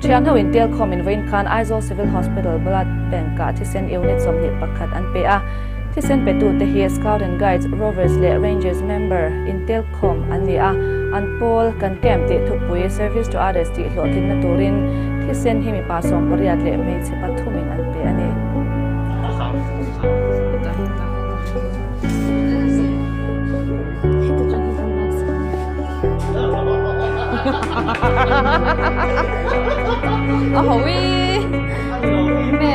Thianho intelkhawmin vawiin khan Aizawl Civil Hospital Blood Bank-ah thisen unit 21 an pe a. Thisen petute hi Scout and Guides, Rovers leh Rangers member intelkhawm an ni a. An pawl kan camp tih thupui Service to Others tih hlawhtlinna turin thisen hi mipa 18 leh hmeichhe pathumin an pe a ni. A hawi nge?